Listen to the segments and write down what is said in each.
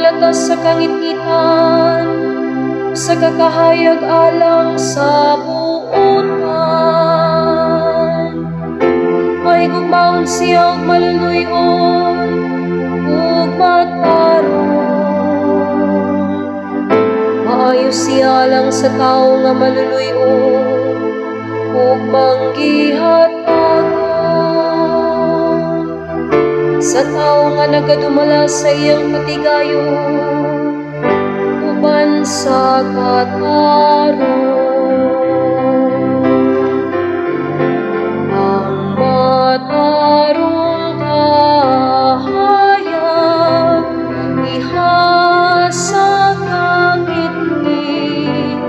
Paglatas sa kangitngitan, usa ka kahayag alang sa buotan. Mahigugmaon siya ug maluluy-on ug matarong. Maayo siya alang sa tawo nga maluluy-on ug manggihatagon. Sa tawo nga nagadumala sa iyang patigayon uban sa katarong. Ang matarong kahayag diha sa kangitngit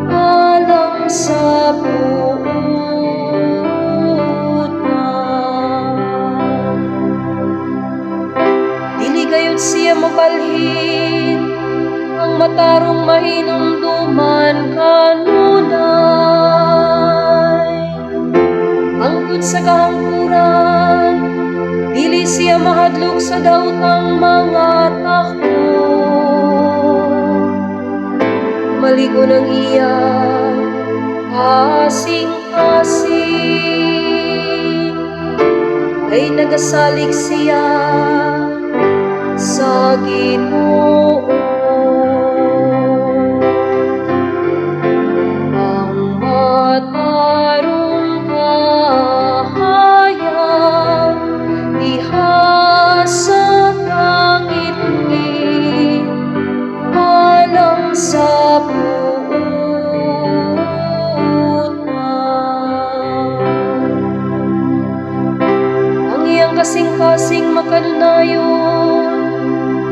alang sa buotan. Dili gayud siya mabalhin, ang matarong mahinumduman kanunay. Hangtod sa kahangkuran, dili siya mahadlok sa daotang mga takbo. Maligon ang iyang kasing-kasing, kay nagasalig siya sa Ginoo. Ang matarong kahayag diha sa kangitngit alang sa buotan. Ang iyang kasing-kasing makanunayon,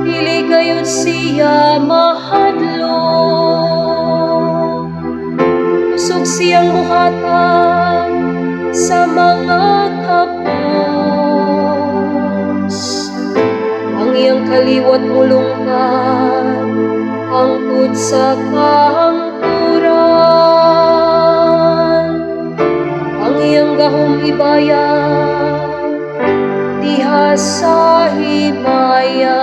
dili gayud siya mahadlok. Kusog siyang muhatag sa mga kapos. Ang iyang kaliwat mulungtad hangtod sa kahangkuran. Ang iyang gahom ibayag diha sa himaya.